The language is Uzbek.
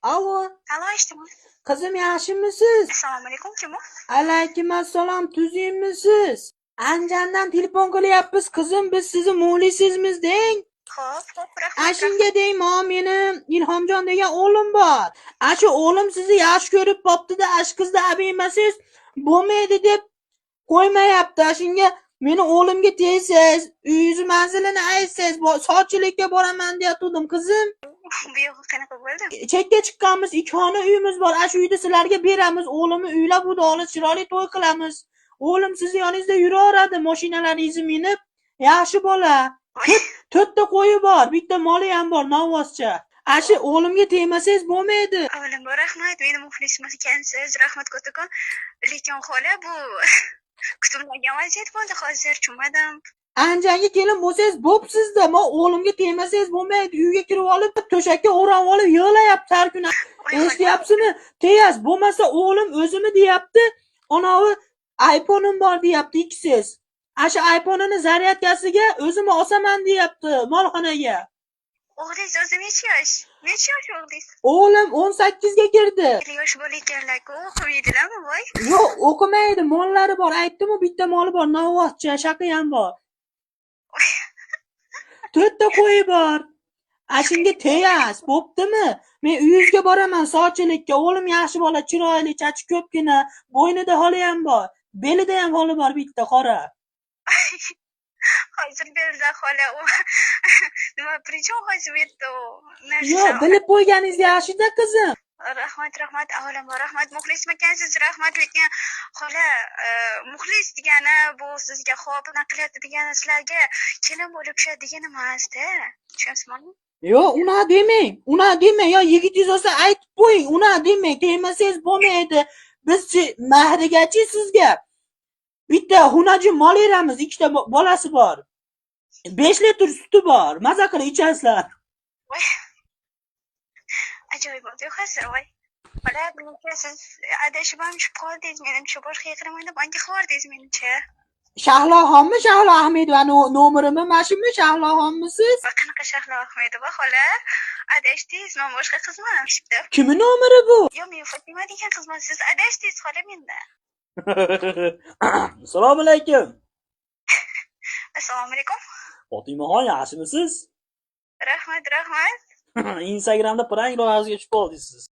Alo. Alo, eshitaman. Qizim, yaxshimisiz? Assalomu alaykum, kim u? Alaykum assalom, tuzukmisiz? Anjandan telefon qilyapmiz, qizim, biz sizni muxlisizmiz deng. Xo'p, xo'p, rahmat. Ashunga deyman, meni Ilhomjon degan o'g'lim bor. Ashu o'g'lim sizni yaxshi ko'rib bo'pti-da, ash qizni abemasangiz bo'lmaydi deb qo'ymayapti. Ashunga meni o'g'limga tegsangiz, uyingizni manzilini aytsangiz, sovchilikka boraman deyatgandim, qizim. Bu yog'i qanaqa bo'ldi? Chekka chiqqanmiz, ikki xona uyimiz bor. Ashu uyni sizlarga beramiz. O'g'limni uylab, xudo chiroyli to'y qilamiz. O'g'lim sizni yoningizda yuraveradi, mashinalaringizni minib. Yaxshi bola. To'rtta qo'yi bor, bitta moli ham bor, novvoscha. Ashi o'g'limga tegmasangiz bo'lmaydi. Avvalambor rahmat, meni muxlisim ekansiz, rahmat kattakon. Lekin xola, bu kutilmagan vaziyat bo'ldi hozir, tushunmadim. Anjanga kelin bo'lsangiz bo'psizda, men o'g'limga tegmasangiz bo'lmaydi. Uyga kirib olib, to'shakka o'rab olib yig'layapti har kuni. Eshityapsizmi? Teyas, bo'lmasa o'g'lim o'zimi deyapti. Onavi iPhone'im bor deyapti, ikkisiz. Asha iPhone'ini zaryadkasiga o'zim osaman deyapti molxonaga. O'g'lingiz o'zi necha yosh? Necha yosh o'g'lingiz? O'g'lim 18 ga kirdi. Yosh bola ekanlar-ku, o'qimaydilarmi voy? Yo'q, o'qimaydi, mollari bor. Aytdim-ku, bitta moli bor, novvoscha, shaqi ham bor. To'rtta qo'yi bor. Ashunga teyas, bo'ptimi? Men uyingizga boraman sovchilikka. O'g'lim yaxshi bola, chiroyli, chachi ko'pgina, bo'ynida holi ham bor, belida ham holi bor bitta qora. Hozir belda xola, u nima, причем hozir bu yerda u narsa? Yo'q, bilib qo'yganingiz yaxshi-da, qizim. Rahmat, rahmat, avvalambor rahmat, muxlis ekansiz, rahmat, lekin xola, muxlis degani bu sizga xo'p, bunaqa qilyapti degani sizlarga kelin bo'lib tushadi degani emas-da. Tushunyapsizmi? Yo'q, unaqa demang. Unaqa demang. Yo, yigitingiz bo'lsa aytib qo'ying, unaqa demang. Tegmasangiz bo'lmaydi. Bizchi mahrigachi sizga bitta xunaji mol beramiz, ikkita bolasi bor. 5 litr suti bor. Maza qilib ichasizlar. Voy. Ajoyib bo'ldi hozir, voy. Xola, bunga siz adashib ham tushib qoldingiz, menimcha, boshqa qilaman deb manga qilvordingiz, menimcha. Shahloxonmi? Shahlo Ahmedova nomerimi mana shumi? Shahloxonmisiz? Va qanaqa Shahlo Ahmedova, xola? Adashdingiz, men boshqa qizman. Kimni nomeri bu? Yo'q, men Fotima degan qizman, siz adashdingiz, xola, mendan. Assalomu alaykum. Assalomu alaykum. Fotimaxon, yaxshimisiz? Rahmat, rahmat. Instagramda prank loyihasiga tushib qoldingiz.